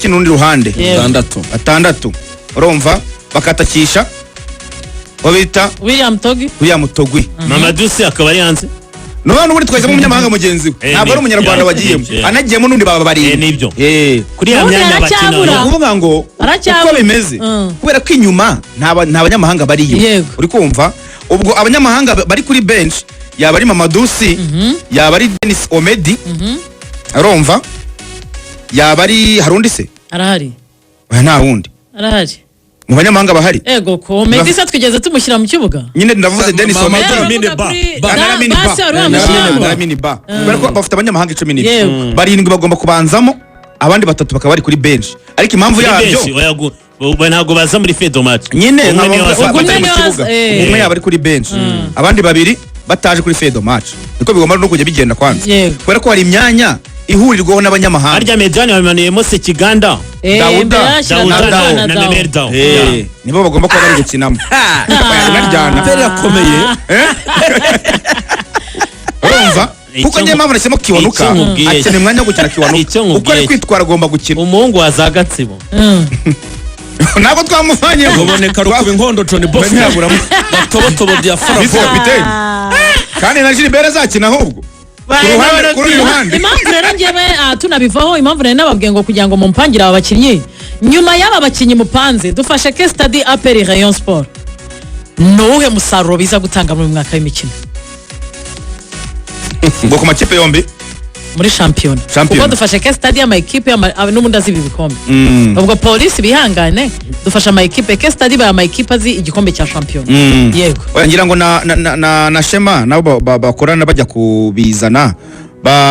ukina urundi ruhande. Batandatu. Batandatu, urumva bakatakisha uwo bita William Togi. William Togwi. Mamadou Sy akaba ari hanze. None n'ubundi twahisemo umunyamahanga mugenzi we, ntabwo ari umunyarwanda wagiyemo. Anagiyemo n'undi baba barindwi. Nibyo. Kuri ya Ubundi myanya bakina. aracyabura. Ni ukuvuga ngo Aracyabura. uko bimeze, kubera ko inyuma nta banyamahanga bariyo. Uri kumva, ubwo abanyamahanga bari kuri bench yaba ari Mamadou Sy, yaba ari Denis Omedi, urumva yaba ari, hari undi se? Arahari. Oya, nta wundi. Arahari. Mu banyamahanga bahari? Ego ko Meddy se twigeze tumushyira mu kibuga? Nyine ndavuze Denis Mama- Omedi. Lamine Uravuga Ba. kuri- Ba. Na Lamine Ba. Basi wari Na wamushyiramo. Lamine Ba, kubera ko bafite abanyamahanga 10 n'ibyo. Barindwi bagomba kubanzamo, abandi batatu bakaba bari kuri bench, ariko impamvu Kuri yabyo bench, oya, ntabwo baza muri feuille de match. Nyine Umwe nkaba niwe waza. Ubwo batari mu umwe niwe kibuga. Umwe yaba ari kuri bench, abandi babiri bataje kuri feuille de match. Niko bigomba no kujya bigenda kwanza, kubera ko hari imyanya ihurirwaho n'abanyamahanga. Harya médiane bamanuyemo Sekiganda. Dawuda. Mbere yashyira Dawuda Dawuda na na Dao. Memel Dao. Nibo bagomba kuba bari gukinamo. Naryana. Aperi irakomeye. Urumva, kuko Icyo njye mpamvu nashyiramo Kiwanuka, icyo nkubwiye. akeneye umwanya wo gukina Kiwanuka. Icyo Uko nkubwiye. ari kwitwara, agomba gukina. Umuhungu wa za Gatsibo. Ntabwo twamuvanyemo. Ruboneka rukuba inkondo John Bosco. Ntiyaburamo. Batobotobo Visi Diafara. kapiteni, kandi na Gilbert azakina ahubwo ku ruhande, ku rundi ruhande. Impamvu rero ngewe tunabivaho, impamvu nari nababwiye ngo kugira ngo mumpangire aba bakinnyi, nyuma y'aba bakinnyi mupanze, dufashe case study APR, Rayon Sport, ni uwuhe musaruro biza gutanga muri uyu mwaka w'imikino? Ngo ku makipe yombi? Muri shampiyona. Shampiyona. Kuko dufashe case study y'ama ekipe n'ubundi azi ibi bikombe. Ubwo Polisi bihangane, dufashe ama ekipe case study baye ama ekipe azi igikombe cya shampiyona. Yego. Oya, ngira ngo na Shema nabo bakorana bajya kubizana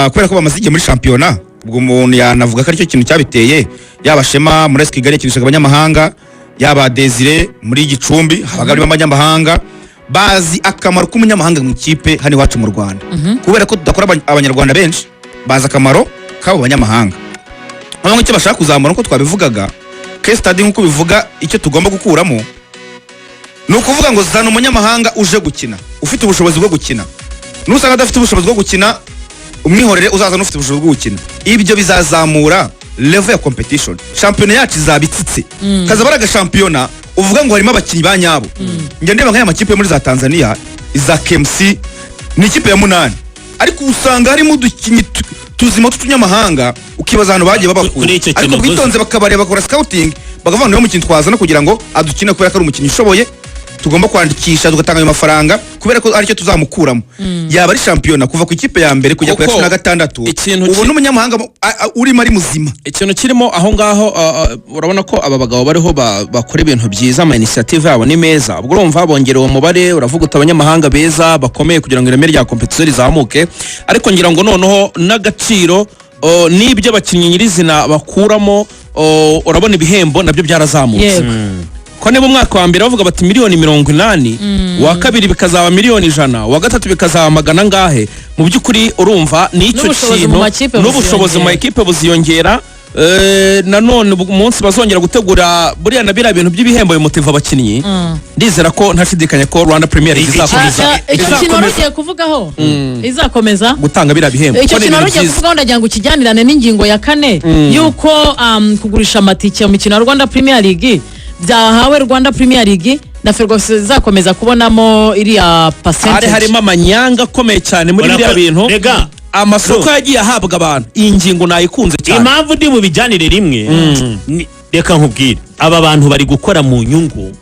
kubera ko bamaze igihe muri shampiyona. Ubwo umuntu yanavuga ko aricyo kintu cyabiteye. Yaba Shema muri AS Kigali yakinishaga abanyamahanga, yaba Desire muri Gicumbi habaga harimo abanyamahanga. Bazi akamaro k'umunyamahanga mu ikipe hano iwacu mu Rwanda, kubera ko tudakora abanyarwanda benshi bazi akamaro k'abo banyamahanga. Noneho icyo bashaka kuzamura, nk'uko twabivugaga, case study nk'uko bivuga, icyo tugomba gukuramo ni ukuvuga ngo zana umunyamahanga uje gukina ufite ubushobozi bwo gukina. Nusanga adafite ubushobozi bwo gukina, umwihorere, uzazana ufite ubushobozi bwo gukina. Ibyo bizazamura level ya competition, shampiyona yacu izaba itsitse, kazaba ari agashampiyona uvuga ngo harimo abakinnyi ba nyabo. Njya ndeba nk'aya makipe yo muri za Tanzania, iza KMC, ni ikipe ya munani, ariko usanga harimo udukinnyi tuzima tw'utunyamahanga, ukibaza ahantu bagiye babakura. Kuri icyo Ariko kintu bitonze bakabareba, bakora scouting, bakavuga ngo niwe mukinnyi twazana kugira ngo adukine, kubera ko ari umukinnyi ushoboye tugomba kwandikisha, tugatanga ayo mafaranga kubera ko aricyo tuzamukuramo. Yaba ari shampiyona kuva ku ikipe ya mbere kujya ku ya Kuko 16, ikintu ubona umunyamahanga urimo ari muzima. Ikintu kirimo aho ngaho, urabona ko aba bagabo bariho bakora ibintu byiza, ama initiative yabo ni meza. Ubwo urumva bongera uwo mubare, uravuga uti abanyamahanga beza bakomeye kugira ngo ireme rya competition rizamuke. Ariko ngira ngo noneho n'agaciro n'ibyo abakinnyi nyirizina bakuramo, urabona ibihembo nabyo byarazamutse. Ko niba umwaka wa mbere bavuga bati miliyoni 80, uwa kabiri bikazaba miliyoni 100, uwa gatatu bikazaba magana angahe, mu by'ukuri urumva n'icyo N'ubushobozi kintu mu makipe n'ubushobozi mu buziyongera. makipe buziyongera. Nanone umunsi bazongera gutegura buriya na biriya bintu by'ibihembo bimotiva abakinnyi, ndizera ko ntashidikanya ko Rwanda Premier League izakomeza Icyo kintu wari izakomeza ugiye kuvugaho, izakomeza gutanga biriya bihembo, icyo kuko ni kintu wari ibintu ugiye byiza. kuvugaho, ndagira ngo ukijyanirane n'ingingo ya kane y'uko kugurisha amatike mu mikino ya Rwanda Premier League byahawe Rwanda Premier League na Ferwafa izakomeza kubonamo iriya Hari percentage. harimo amanyanga akomeye cyane muri biriya bintu, Rega, amasoko Ru. yagiye ahabwa abantu. Iyi ngingo nayikunze cyane. Impamvu ndi bubijyanire rimwe reka nkubwire, aba bantu bari gukora mu nyungu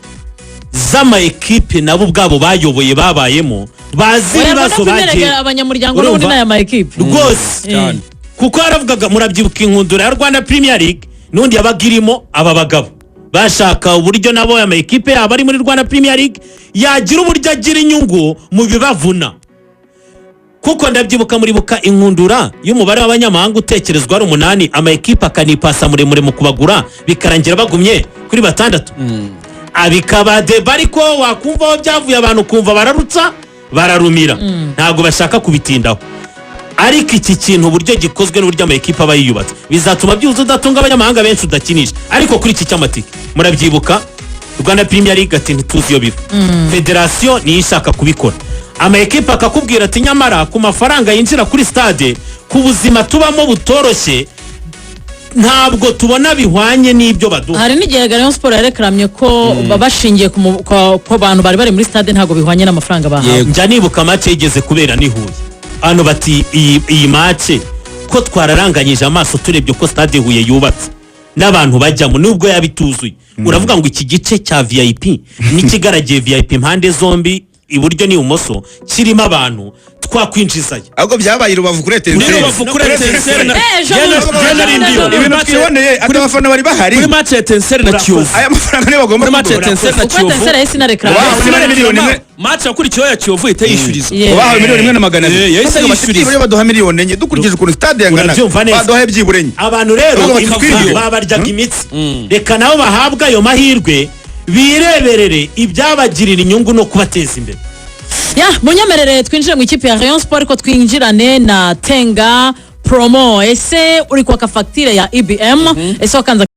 z'ama ekipe nabo ubwabo bayoboye, babayemo, bazi Oya, ibibazo Rwanda Premier bagiye League abanyamuryango n'ubundi Urumva? n'aya ma ekipe. Rwose. Cyane. Kuko yaravugaga, murabyibuka inkundura ya Rwanda Premier League n'undi yabaga irimo aba bagabo bashaka uburyo nabo ama ekipe yabo ari muri Rwanda Premier League yagira uburyo agira inyungu mu bibavuna. Kuko ndabyibuka, muribuka inkundura y'umubare w'abanyamahanga utekerezwa ari umunani, ama ekipe akanipasa muremure mu kubagura, bikarangira bagumye kuri batandatu. Abikaba débat, ariko wakumva aho byavuye, abantu kumva bararutsa bararumira, ntabwo bashaka kubitindaho. Ariko iki kintu, uburyo gikozwe n'uburyo ama ekipe aba yiyubatse, bizatuma byibuze udatunga abanyamahanga benshi udakinisha. Ariko kuri iki cy'amatike, murabyibuka Rwanda Premier League ati ntituzi iyo biva, federasiyo niyo ishaka kubikora. Ama ekipe akakubwira ati nyamara ku mafaranga yinjira kuri stade, ku buzima tubamo butoroshye. Ntabwo tubona bihwanye n'ibyo baduha. Hari n'igihe Rayon Sport yarekeramye ko bashingiye ku bantu bari bari muri stade, ntabwo bihwanye n'amafaranga bahawe. Yego. Njya nibuka match yigeze kubera ni Huye hano, bati iyi match ko twararanganyije amaso, turebye ko stade Huye yubatse n'abantu bajyamo, nubwo yaba ituzuye, uravuga ngo iki gice cya VIP n'ikigaragiye VIP impande zombi, iburyo n'ibumoso, kirimo abantu, twakwinjizayo? Ahubwo byabaye i Rubavu kuri Muri Etincelles. Rubavu kuri Etincelles na Ejo Jye bundi, jye nari ejo ndiyo. bundi. Ibintu twiboneye ati abafana bari bahari. Kuri match ya Etincelles na Urakoze. Kiyovu. Aya mafaranga niyo bagomba Kuri match ya kugura. Etincelles na Kuko Kiyovu. Etincelles yahise inarekarama. Wow. Sinari Miliyoni imwe. Match yakurikiyeho ya Kiyovu ihita yishyuriza. Yeah. Bahawe miliyoni 1 200. Yahise Bavuga bati, yishyuriza. byibura baduha miliyoni 4, dukurikije ukuntu stade yangana, Urabyumva neza. baduhaye byibura 4. Abantu rero Ahubwo bati twiriwe. babaryaga imitsi. Reka nabo bahabwe ayo mahirwe, bireberere ibyabagirira inyungu no kubateza imbere. Ya, munyemerere twinjire mu ikipe ya Rayon Sport, ariko twinjirane na Tenga Promo. Ese uri kwaka fagitire ya EBM? Ese wakanze